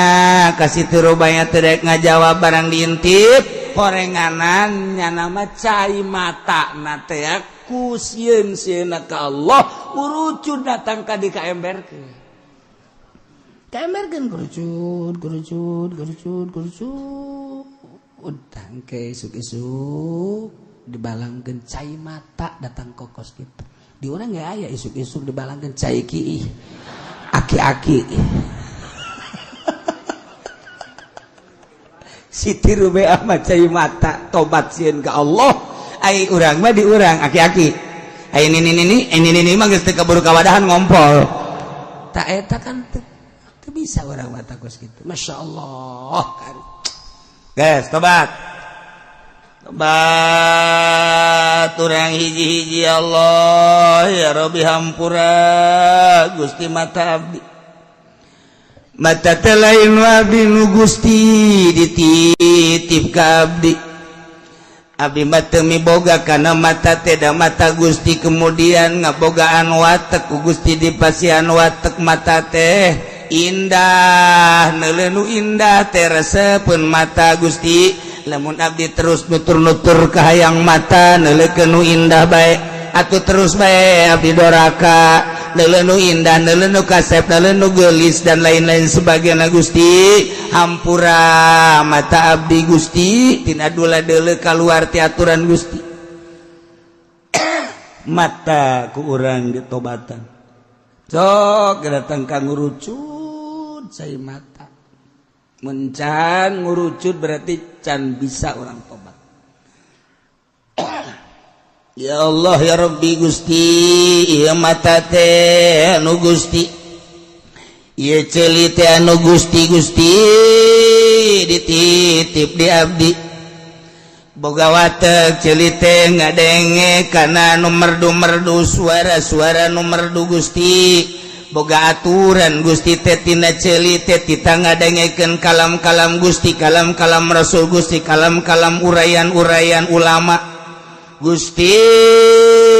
ka Siti Rubaiah, teu daek ngajawab. Barang diintip horenganan, nyana mah cai mata na teh ku sieun sieuna ka Allah urucun datang ka di ka emberkeun, ka emberkeun, kerucut kerucut kerucut kerucut. Tangke isuk-isuk dibalangkeun cai mata datang kokos gitu. Di urang nggak aya isuk-isuk dibalangkeun cai ki aki-aki. Siti Rubiah mah cai mata, tobat sieun ka Allah. Ai urang mah di urang aki-aki, ai nini nini ini nini mah geus teu kaburu kawadahan ngompol. Tak eta kan teu teu bisa urang mah kos kitu. Masya Allah kan, guys, tobat, tobat urang hiji-hiji. Allah ya Rabbi, hampura Gusti mata abdi. Mata teh lain abdi nu Gusti dititip ka abdi. Abdi mah teu miboga kana mata teh, da mata Gusti kemudian ngabogaan watek, ku Gusti dipasihan watek mata teh indah, neuleuh nu indah teh resepeun mata. Gusti, lamun abdi terus nutur-nutur kahayang mata neuleukeun nu indah bae atuh, terus bae abdi doraka, neuleuh nu indah, neuleuh nu kasep, neuleuh nu geulis, dan lain-lain sebagainya. Gusti, hampura mata abdi Gusti tina dula deuleu kaluar ti aturan Gusti. Mata ku urang ditobatan. Sok datang ka ngurucut cai mata. Mun can ngurucut berarti can bisa orang tobat. Ya Allah ya Rabbi, Gusti, ieu mata teh anu Gusti, ieu ceuli teh anu Gusti. Gusti dititip di abdi, boga watek ceuli teh ngadenge kana nu merdu-merdu, suara-suara nu merdu. Gusti, boga aturan Gusti teh tina ceuli teh tita ngadengekeun kalam-kalam Gusti, kalam-kalam Rasul Gusti, kalam-kalam uraian-uraian ulama. Gusti,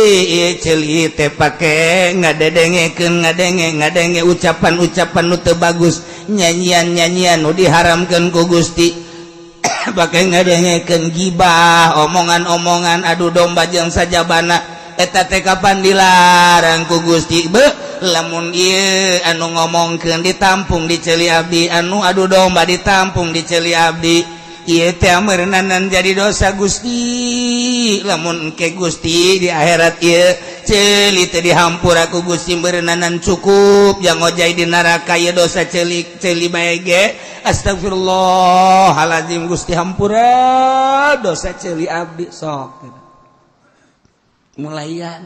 ieu ceuli teh pake ngadedengekeun, ngadenge ngadenge ucapan-ucapan nu teu bagus, nyanyian-nyanyian nu diharamkeun ku Gusti, pake ngadengekeun gibah, omongan-omongan adu domba jeung sajabana. Eta teh kapan dilarang ku Gusti? Be lamun ieu anu ngomongkeun ditampung di ceuli abdi, anu adu domba ditampung di ceuli abdi, ieu teh meureunanan jadi dosa. Gusti, lamun ke Gusti di akhirat ieu ceuli teh dihampura ku Gusti, meureunanan cukup yang ngojay di neraka ieu dosa ceuli ceuli bae ge. Astagfirullahalazim, Gusti, hampura dosa ceuli abdi. Sok mulayan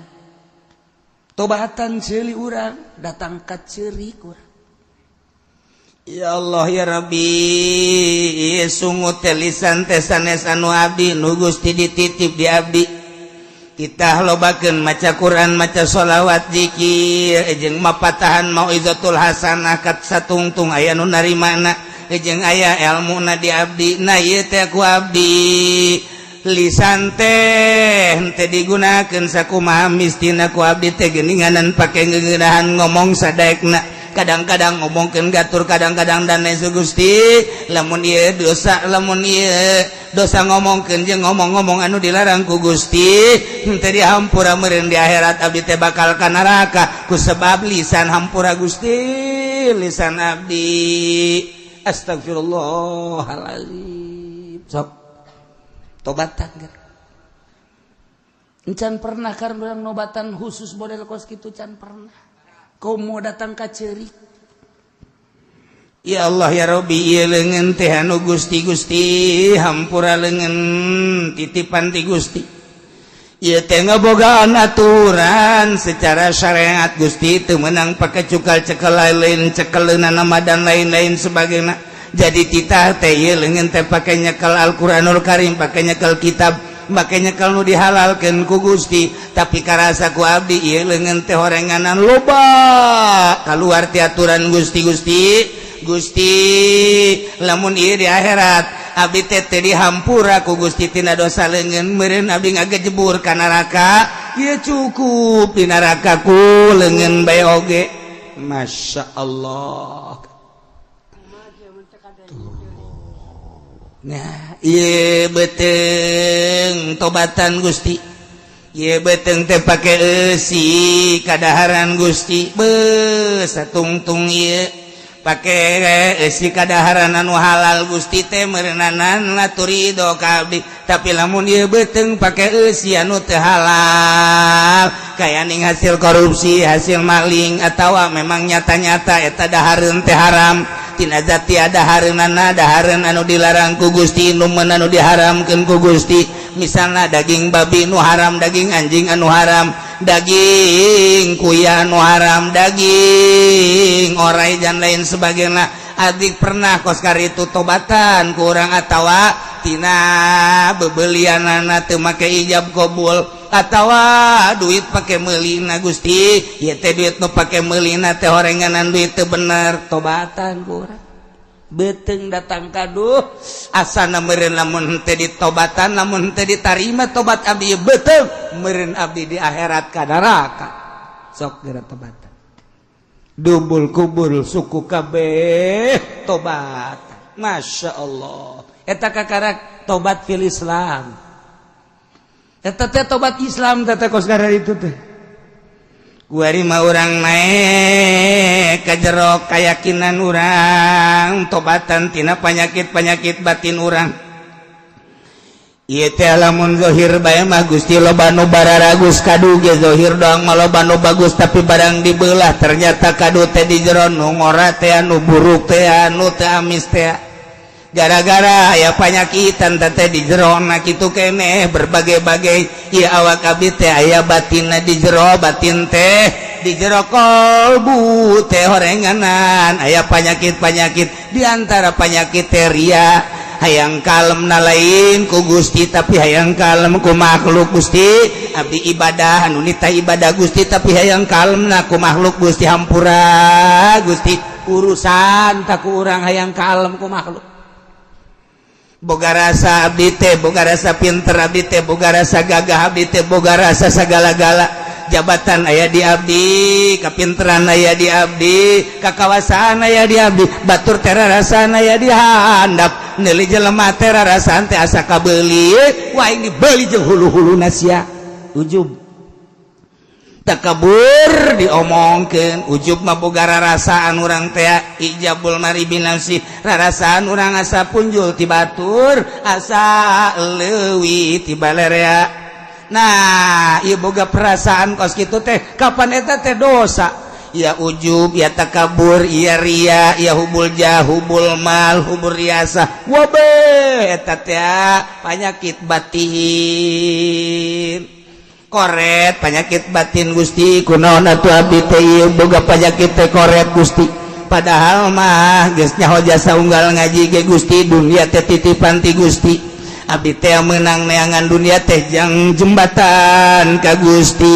tobatan ceuli urang, datang ka ceurik urang. Ya Allah ya Rabbi, sungut teh, lisan teh sanes anu abdi, nu Gusti dititip di abdi. Kita lobakeun maca Quran, maca sholawat, zikir, jeung mapatahan mauizatul hasanah kat satungtung aya nu narimana jeung aya elmuna di abdi. Nah, ieu teh ku abdi lisan teh henteu digunakeun sakumaha mistina ku abdi teh, geuninganan pake ngeunahan ngomong sadaekna, kadang-kadang ngomongkeun gatur, kadang-kadang dan lain. Gusti, lamun ieu dosa, lamun ieu dosa ngomongkeun jeung ngomong-ngomong anu dilarang ku Gusti henteu dihampura meureun, di akhirat abdi teh bakal ka neraka ku sebab lisan. Hampura Gusti lisan abdi. Astagfirullahalazim. Sok. Tobatan geura. Encan pernah kan urang nobatan khusus model kos kitu, can pernah. Komo datang ka ceurik. Ya Allah ya Robbi, ieu leungeun teh anu Gusti, Gusti hampura, leungeun titipan ti Gusti. Ieu teh ngabogaan aturan secara syariat Gusti, teu meunang pake cukal cekel lain, cekeleunana nama dan lain-lain sebagainya. Jadi titah teh ieu leungeun teh pake nyekel Al-Qur'anul Karim, pake nyekel kitab, make nyekel nu dihalalkeun ku Gusti, tapi karasa ku abdi ieu leungeun teh horenganan loba kaluar ti aturan Gusti. Gusti, Gusti, lamun ieu di akhirat abdi teh teu dihampura ku Gusti tina dosa leungeun, meureun abdi ngagejebur ka neraka. Ieu cukup di neraka ku leungeun bae oge. Masya Allah. Tuh. Nah, ieu beuteung tobatan Gusti. Ieu beuteung teh pake eusi kadaharan Gusti. Beuh, satungtung ieu pake eusi kadaharan anu halal Gusti teh meureunanan laturido ka abdi. Tapi lamun ieu beuteung pake eusi anu teu halal, kaya ning hasil korupsi, hasil maling, atawa memang nyata-nyata eta dahareun teh haram tina zati, dahareunana dahareun anu dilarang ku Gusti, nu meun anu diharamkeun ku Gusti, misalnya daging babi nu haram, daging anjing anu haram, daging kuya anu haram, daging orai dan lain sebagainya. Adik pernah koskar itu tobatan kurang atawa tina bebelianana teu make ijab kabul atawa duit pake meulina. Gusti, ieu teh duit nu pake meulina teh horenganan duit teu bener. Tobatan kurang beuteung datang kaduh asana meureun lamun teu ditobatan, lamun teu ditarima tobat abdi, beuteung meureun abdi di akhirat ka neraka. Sok geura tobatan, dubul kubul suku kabeh tobat. Masya Allah, eta kakarak tobat fil Islam, eta teh tobat Islam teh kos itu teh. Kuari mah urang naik ka jero keyakinan urang, tobatan tina penyakit-penyakit batin urang. Ieu teh lamun zahir bae mah Gusti, loba nu bararagus kadu ge zahir doang mah loba nu bagus, tapi barang dibelah ternyata kadu teh di jero nu ngora teh, anu buruk teh, anu teh amis teh, gara-gara aya panyakitan teh di jero na kitu keneh berbagai-bagai. Ieu awak abdi teh aya batinna di jero, batin teh di jero kolbu teh horenganan aya penyakit-penyakit, diantara penyakit teh ria, hayang kalem na lain ku Gusti tapi hayang kalem ku makhluk. Gusti, abdi ibadah anu nita ibadah Gusti, tapi hayang kalem na ku makhluk. Gusti, hampura Gusti, urusan tak ku urang hayang kalem ku makhluk. Boga rasa abdi teh, boga rasa pinter abdi teh, boga rasa gagah abdi teh, boga rasa segala-gala, jabatan aya di abdi, kapinteran aya di abdi, kakawasaan aya di abdi, batur teh rarasaan aya di handap, neuli jelema teh rarasaan teh asa kabeuli. Wah, ini beuli jeung hulu-huluna sia. Ujub, takabur diomongkeun. Ujub mah boga rarasaan urang teh, ijabul mari binafsi, rarasaan urang asa punjul ti batur, asa leuwih ti balerea. Nah, ieu boga perasaan kos kitu teh kapan eta teh dosa ya? Ujub ya, takabur ya, ria ya, hubul jah, hubul mal, hubul riasa, wabe eta teh penyakit batin, koret penyakit batin. Gusti, kunaon atuh abdi teh ieu boga penyakit teh koret, Gusti? Padahal mah geus nyaho jasa unggal ngaji ge, Gusti, dunia teh titipan ti Gusti, abdi teh menang neangan dunia teh jang jembatan ka Gusti.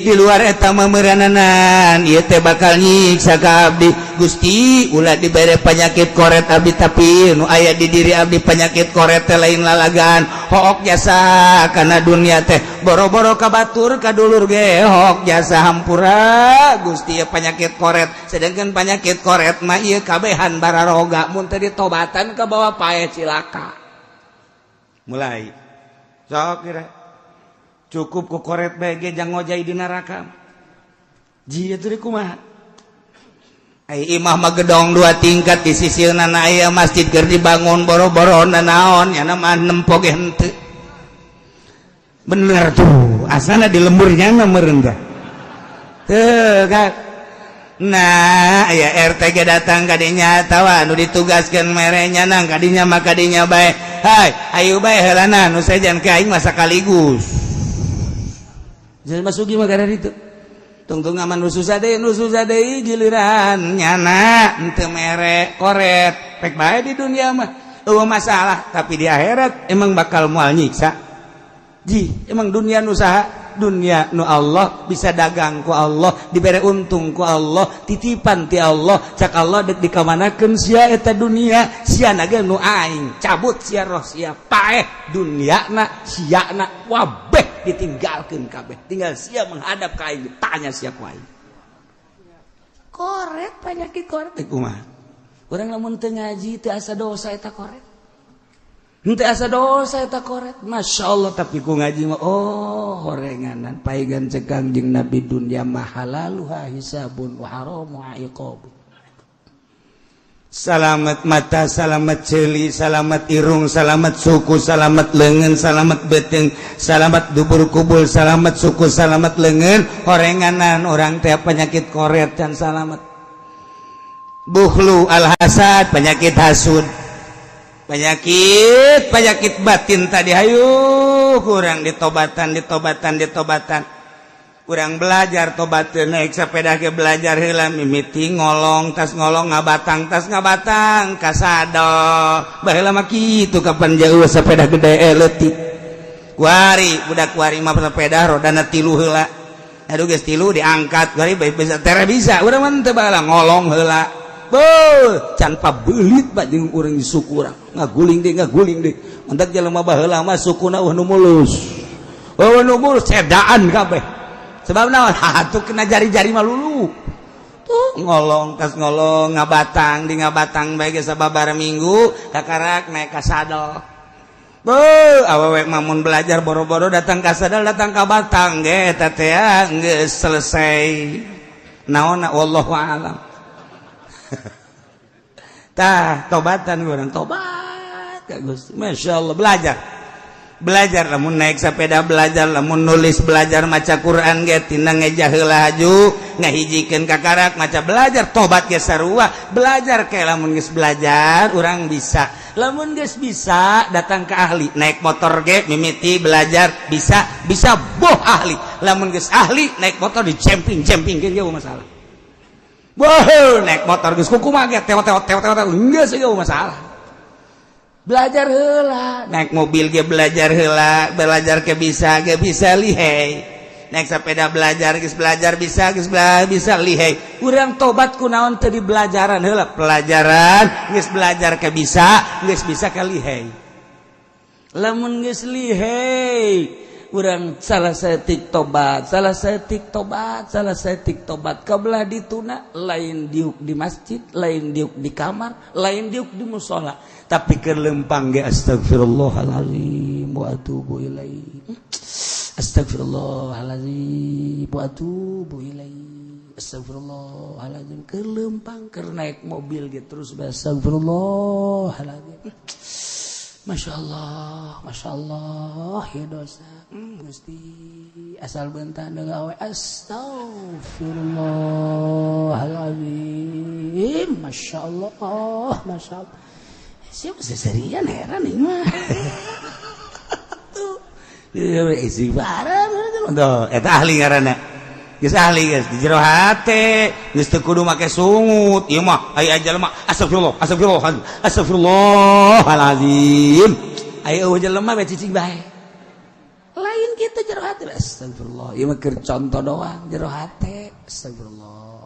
Di luar eta memerananan ieu teh bakal nyiksa ka abdi. Gusti, ulah dibere penyakit koret abdi, tapi nu aya di diri abdi penyakit koret teh lain lalagan, hook jasa karena dunia teh, boro-boro ka batur, ka dulur ge hook jasa. Hampura Gusti ya, penyakit koret. Sedangkan penyakit koret mah ieu kabehan bararoga, mun teu ditobatan ka bawa pae cilaka. Mulai sok kira cukup ku koret bae ge jang ngojay di neraka. Jia teu kumaha? Ai imah mah gedong dua tingkat, di sisi aya masjid keur dibangun, boro-boro naon ya mah nempo ge henteu. Bener tuh, asana di lemburnya meureun teh kan. Nah, ya RT ge datang kadinya tawa nu ditugaskeun merenya nang kadinya mah kadinya bae. Hai, ayo bae heulana nu sejen ke aing mah sakaligus. Jadi masuki mah gara itu. Tungtung aman nu susah deui, nu susah deui, giliran nyana henteu mere koret. Pek bae di dunia mah euweuh masalah, tapi di akhirat emang bakal moal nyiksa. Ji, emang dunia nu saha? Dunia nu Allah, bisa dagang ku Allah, dibere untung ku Allah, titipan ti Allah. Cak Allah, dek dikamanakeun sia eta dunia? Sia naga nu aing cabut sia roh sia, paeh dunia na sia na wabeh ditinggalkeun kabeh, tinggal sia menghadap ka aing, ditanya sia ku aing. Koret, penyakit koret teh kumaha? Urang lamun teu ngaji teu asa dosa eta koret. Henteu asa dosa eta koret. Masya Allah, tapi ku ngaji mah oh horenganan paigan. Cek Kangjeng Nabi, dunia mah halaluha hisabun wa haramuha iqab. Salamet mata, salamet ceuli, salamet irung, salamet suku, salamet lengan, salamet beteng, salamet dubur kubul, salamet suku, salamet lengan. Horenganan orang teh penyakit koret dan salamet. Bukhlu, al-hasad, penyakit hasud, penyakit penyakit batin tadi. Hayu kurang ditobatan, ditobatan, ditobatan. Kurang belajar tobat, naik sepeda ke belajar heula, mimiti ngolong, tas ngolong ngabatang, tas ngabatang kasadol. Baheula mah kitu, kapan jauh sepeda gede leutik. Kuari budak kuari mah sepeda rodana tilu heula. Aduh, geus tilu diangkat kuari bisa tere bisa. Urang mah teu, baheula ngolong heula. Beuh, can pabelit pak jeung urang di suku urang. Ngaguling deui, ngaguling deui. Mantak jelema baheula mah sukuna euweuh nu mulus. Euweuh nu mulus, cedaan kabeh. Sebab naon? Atuh kena jari-jari mah lulu. Tuh ngolong, tas ngolong ngabatang, di ngabatang bae geus sababaraha minggu kakarak naik ka sadel. Beuh, awewe mah mun belajar boro-boro datang ka sadel, datang ka batang ge eta teh geus selesai. Naonna, wallahu a'lam. Tah, tobatan urang, tobat ka Gusti. Masya Allah, belajar. Belajar lamun naik sepeda, belajar lamun nulis, belajar maca Quran ge tina ngeja heula haju ngahijikeun kakarak maca, belajar tobat ge sarua belajar. Kayak lamun geus belajar urang bisa, lamun geus bisa datang ke ahli. Naik motor ge mimiti belajar, bisa bisa boh ahli. Lamun geus ahli naik motor di jemping jemping ge masalah. Boh, naik motor geus kumaha ge tewat tewat tewat tewat geus ge masalah. Belajar heula. Naik mobil ge belajar heula, belajar ke bisa ge bisa lihai. Naik sepeda belajar, geus belajar bisa, geus belajar bisa lihai. Urang tobat kunaon teu di belajaran heula? Pelajaran geus belajar ke bisa, geus bisa ke lihai. Lamun geus lihai urang salah saeutik tobat, salah saeutik tobat, salah saeutik tobat kabelah dituna, lain diuk di masjid, lain diuk di kamar, lain diuk di musola, tapi keur lempang ge astagfirullahalazim wa atubu ilaih, astagfirullahalazim wa atubu ilaih, astagfirullahalazim. Keur lempang, keur naik mobil ge terus astagfirullahalazim. Masya Allah, Masya Allah, ya dosa. Gusti, asal bentang dengan awe astagfirullahaladzim. Masya Allah, Masya Allah. Siapa seserian heran ini mah. Tuh, istighfar. Tuh, eta ahli ngaranna. Geus ahli geus di jero hate, geus teu kudu make sungut. Ieu mah aya jelema astagfirullah, astagfirullah, astagfirullahalazim. Aya eueuh jelema we cicing bae. Lain kitu, jero hate astagfirullah. Ieu mah keur contoh doang, jero hate astagfirullah.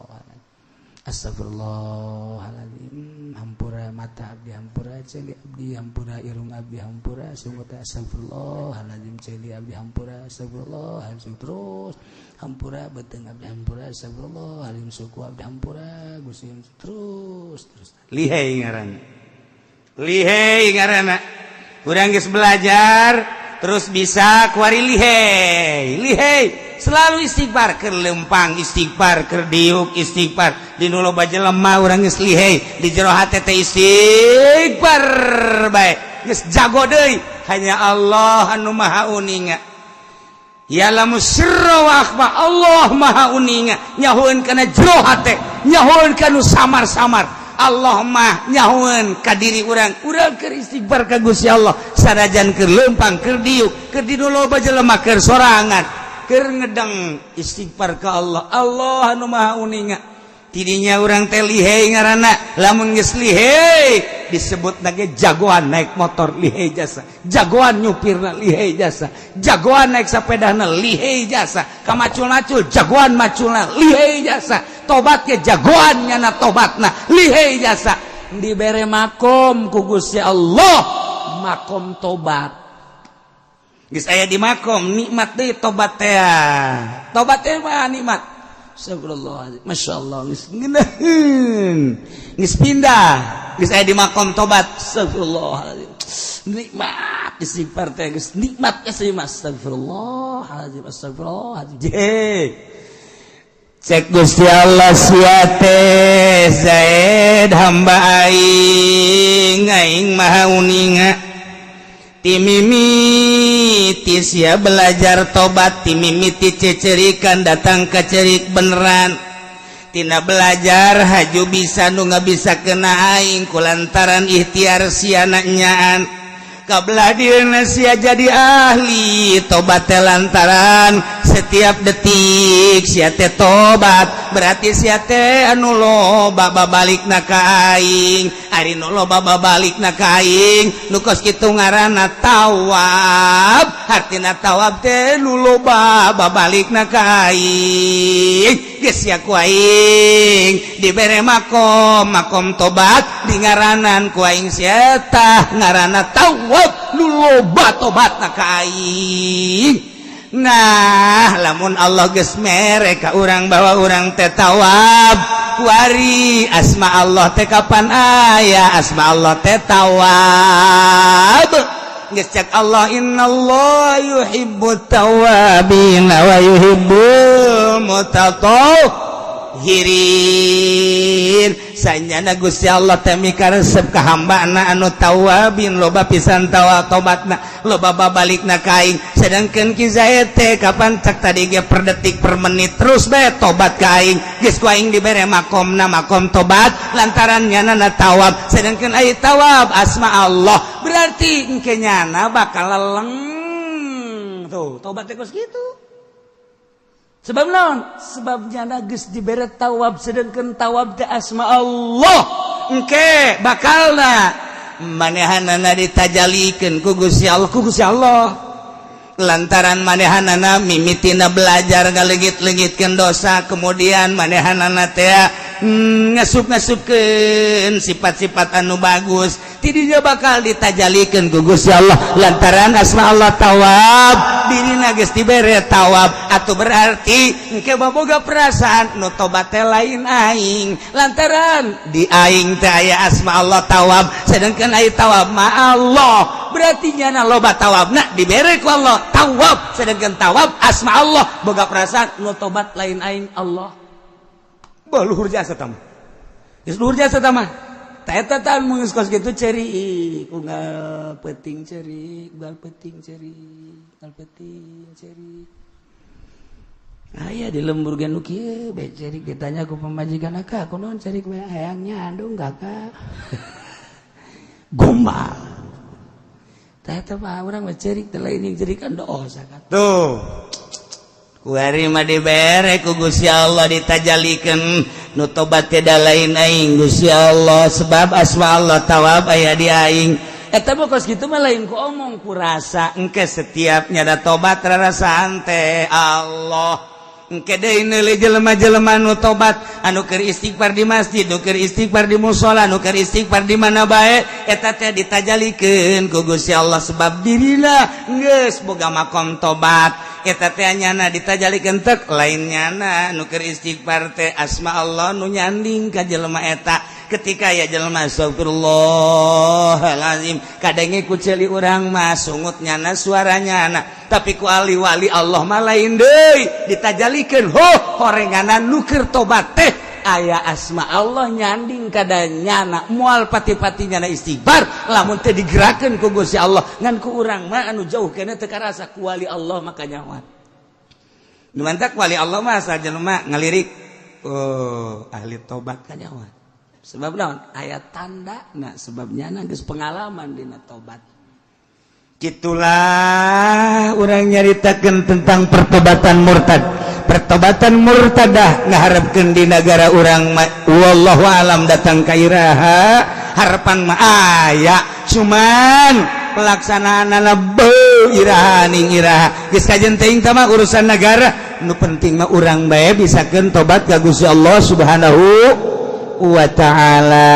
Astagfirullahaladzim, hampura mata abdi, hampura ceuli abdi, hampura irung abdi, hampura sungut, astagfirullahaladzim, ceuli abdi hampura, astagfirullahaladzim, terus hampura beuteung abdi, hampura, astagfirullahaladzim, suku abdi hampura Gusti, terus terus. Lihai ngaranna, lihai ngaranna. Urang geus belajar. Terus bisa kuari lihei lihei, selalu istighfar. Keur lempang istighfar, keur diuk istighfar, di nu loba jelema urang geus lihei, di jero hate teh istighfar bae, geus jago deui. Hanya Allah anu maha uninga. Ya'lamu sirra wa akhfa. Allah maha uninga, nyahoeun kana jero hate, nyahoeun kana samar-samar. Allah mah nyahoeun ka diri urang. Urang keur istighfar ka Gusti Allah, sanajan keur lempang, keur diuk, keur di nu loba jelema, keur sorangan, keur ngedeng, istighfar ka Allah. Allah anu maha uninga. Tidinya urang teh lihei ngaranna. Lamun geus lihei, disebut nage jagoan naik motor lihei jasa, jagoan nyupirna lihei jasa, jagoan naik sepedana lihei jasa, kamacul-macul jagoan maculna lihei jasa, tobatnya jagoan nyana tobatna lihei jasa. Dibere makom ku Gusti Allah, makom tobat. Geus aya di makom nikmat deui tobat teh. Tobat teh mah nikmat. Astagfirullahaladzim, Masya Allah, geus ngeunaheun, geus pindah, geus aya di makom tobat. Astagfirullahaladzim, nikmat istighfar teh, geus nikmat geus. Astagfirullahaladzim, astagfirullahaladzim. Je cek Gusti Allah, "Sia teh Zaid hamba aing, aing maha uninga. Timimiti sia belajar tobat, timimiti cecerikan datang ke cerik beneran, tina belajar haju bisa nu nggak bisa kena aing kulantaran ikhtiar sia nyaan kabelah dieuna sia jadi ahli tobat teh lantaran setiap detik sia teh tobat. Berarti sia teh anu loba babalikna ka aing. Ari nu loba babalikna ka aing, nu kos kitu ngaranna tawab. Hartina tawab teh nu loba babalikna ka aing. Geus sia ku aing dibere makom, makom tobat, di ngaranan ku aing sia tah ngaranna tawab, nu loba tobatna ka aing." Nah, lamun Allah geus mere ka urang bahwa urang teh tawab, kuari asma Allah teh kapan aya? Asma Allah teh tawab. Geus cek Allah, innallaha yuhibbut tawabin wa yuhibbul mutatahhirin. Sanyana Gusti Allah teh mikaresep ka hambana anu tawabin, loba pisan tawa tobatna, loba babalikna ka aing. Sedangkan Ki Zaid teh kapan cek tadi ge per detik, per menit terus bae tobat ka aing. Geus ku aing dibere makomna makom tobat lantaran nyana tawab. Sedangkan aya tawab asma Allah, berarti engke nyana bakal leleng tuh tobat teh kos kitu. Sebab naon? Sebab nyana geus dibere tawab, sedangkan tawab teh asma Allah. Engke bakalna manehanana ditajalikeun ku Gusti Allah, ku Gusti Allah, lantaran manehanana mimitina belajar ngaleungit-leungitkeun dosa, kemudian manehanana teh ngasup-ngasupkeun sifat-sifat anu bagus, tidinya bakal ditajalikeun ku Gusti Allah lantaran asma Allah tawab. Dirina geus dibere tawab atau berarti engke baboga perasaan nu tobat teh lain aing, lantaran di aing teh aya asma Allah tawab, sedangkan aya tawab ma Allah. Berarti nyana loba tawabna, dibere ku Allah tawab, sedangkan tawab asma Allah. Boga perasaan nu tobat lain aing, Allah. Bah, luhur jasa tama, geus luhur jasa tama. Eta tah mun geus kos kitu, cerik unggal peuting, cerik unggal peuting, cerik unggal peuting, cerik. Aya di lembur ge nu kieu bae, cerik. Ditanya ku pamajikan, "Akak, kunaon cerik bae?" "Hayang nyandung, Kakak." Gombal. Tah, eta mah urang mah cerik teh lain yang cerikan dosa kan. Tuh. Kuari mah dibere ku Gusti Allah, ditajalikeun nu tobat teh lain aing, Gusti Allah, sebab asma Allah tawab aya di aing. Eta mah kos kitu mah lain ku omong, ku rasa. Engke setiap nyada tobat rarasaan teh Allah. Engke deui neuli jelema-jelema nu tobat, anu keur istighfar di masjid, nu keur istighfar di musala, nu keur istighfar di mana bae, eta teh ditajalikeun ku Gusti Allah sebab dirina geus boga makom tobat. Eta teh nyana ditajalikeun tek lain nyana nu keur istighfar teh asma Allah nu nyanding ka jelema eta. Ketika ya jelema astagfirullahalazim, kadenge ku ceuli urang mah sungut nyana, suara nyana, tapi ku ahli wali Allah mah lain deui, ditajalikeun. Ho, horenganan nu keur tobat teh aya asma Allah nyanding kada nyana. Moal pati-pati nyana istighfar lamun teu digerakkeun ku Gusti Allah. Ngan ku urang mah anu jauh keneh teu karasa, ku wali Allah maka nyawa. Nu mantak wali Allah mah asal jelema ngalirik, oh, ahli tobat, kanyawan. Sebab naon? Aya tanda. Nah, sebabnya geus pengalaman dina tobat. Gitulah urang nyaritakan tentang pertobatan murtad, pertobatan murtadah. Ngaharapkeun di negara urang, wallahu alam datang ka iraha. Harapan mah aya, cuman pelaksanaan beu iraha ning iraha geus kajen teuing mah urusan negara. Nu penting mah urang bae bisakeun tobat ka Gusti Allah Subhanahu wa Ta'ala.